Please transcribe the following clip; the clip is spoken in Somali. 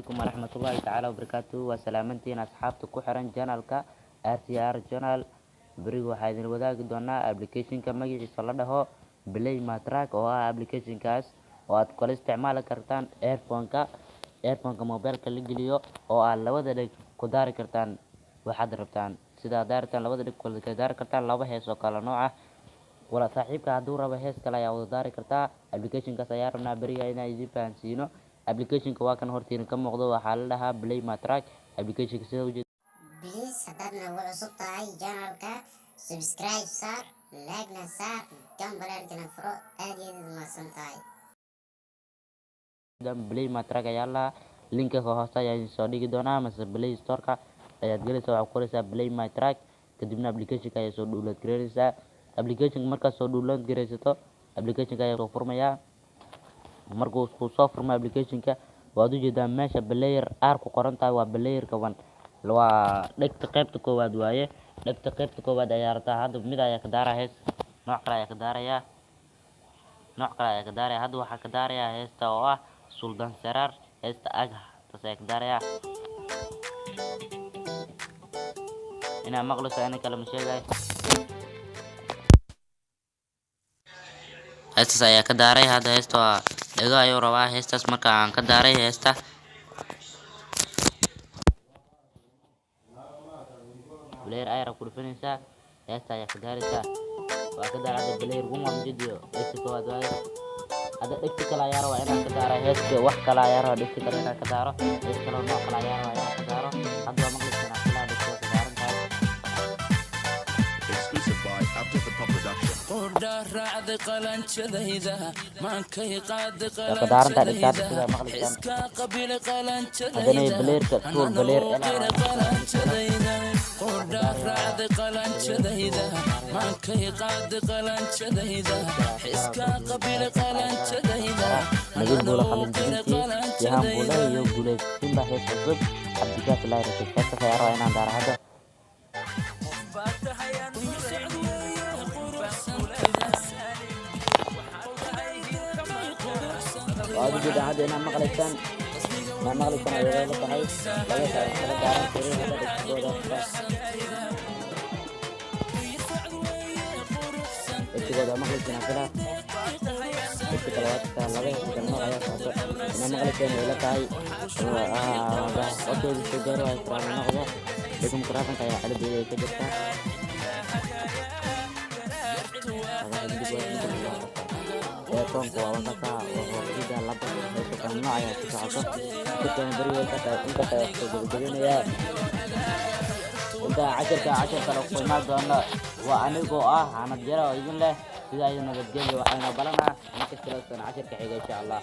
Calaykum waraxmatullaahi tacaala wabarakaatuh. Waa salaamantiin asxaabta ku xiran channelka RCR Channel. Beriga waxaa idin wadaagi doonaa applicationka magaciisa la dhaho Play My Track, oo ah applicationkaas oo aad kula isticmaali kartaan earphone-ka mobilka la geliyo, oo aad labada dheg ku daari kartaan waxaad rabtaan. Sida aad rabtaan labada dheg kula daari kartaan laba hees oo kala nooc ah. Wala saaxiibka hadduu rabo hees kale ayaa wada daari kartaa. Applicationkaas ayaa rabnaa beriga inaan idin fahansiino. Applicationka waa kan hortiina ka muuqdo, waxaa la dhahaa Play My Track applicationka, sida ujeed. Please, haddaad nagu cusub tahay channelka, subscribe saar, like-na saar, gambaleelkana furo. Aad iyo aad umahadsan tahay. Play My Track ayaa la dhahaa. Linka hoose ayaa idin soo dhigi doonaa, mase Play Store-ka ayaad gelaysaa, waxaad ku qoraysaa Play My Track, kadibna applicationka ayaa soo download gareynaysaa. Applicationka markaad soo download gareysato, applicationka ayaa soo furmayaa. Markuu kuu soo furmo applicationka, waad ujeedaa meesha player R ku qoran tahay, waa playerka one, waa dhegta qaybta koowaad waaye. Dhegta qaybta koowaad ayaa rabtaa. Hadda mid ayaa ka daaraa, hees nooc kale ayaa ka daarayaa, nooc kale ayaa ka daaraya. Hadda waxaa ka daarayaa heesta oo ah Suldaan Seraar, heesta Agaha, taas ayaa ka daarayaa. Inaa maqlayso ina kale ma sheegayo. Heestaas ayaa ka daaray. Hadda heesta waa dhego ayuu rabaa heestaas. Marka aan ka daaray heesta, player ayar ku dhufanaysaa, heesta ayaa ka daaraysaa. Waa ka daaray hadda player one, waa ujeediyo, dhegta koowaad waaye. Hadda dhegta kale ayaa rabaa inaan ka daaro heesta, wax kale ayaa rabaa dhegta kale inaan ka daaro, hees kale oo nooc kale ayaa rabaa inaan ka daaro. Hadda waa maqlaysaa filaa, dhegta way ka daaran tahay. Exclusive by Abdul Fattah Production. Qordhaa raacday qalanjadayda, maankay qaaday. Waa ka daaran tahay dhegta hadda, sidaa maqlaysaan. Xiskaa qabile. Haddana playerka two, player qalanjadayda qalanjadayda. Qordhaa raacday qalanjadayda, maankay qaaday qalanjadayda, xiskaa qabile qalanjadayda. Nabil Buule qalin jebintii, Yahaan Buule iyo Guuleed Simba, hees cusub, Cabdikaafi Layrasig, heestaas ayaa rabaa inaan daaro hadda. Waad ujeedaan hadda inaad maqlaysaan ayay la tahay. Laba hees ayaa kala daaran tirin hadda dhegtooda. Dhegtigooda maqlaysaan aan filaa. Dhegta kale waa tagtaa. Laba hees kala nooc ayaa socoto. Inaad maqlaysaan ay la tahay. Codkooda soo gaari waayo, faraana noqda. Dhega microphone ayaa ciladeeda ay ka jirtaa. Earphone-ka waa wakaasa waqtida laba heeso kala nooc ayaa ku socoto. Cashirkan beriga intaas ayaa kusoo gabagabeynayaa. Inta cashirka cashir kale ku imaan doono, waa anigoo ah Xanad Jara oo idin leh sidaa iyo nabadgelyo. Waxayna balanaa in kasta cashirka xiga, insha Allah.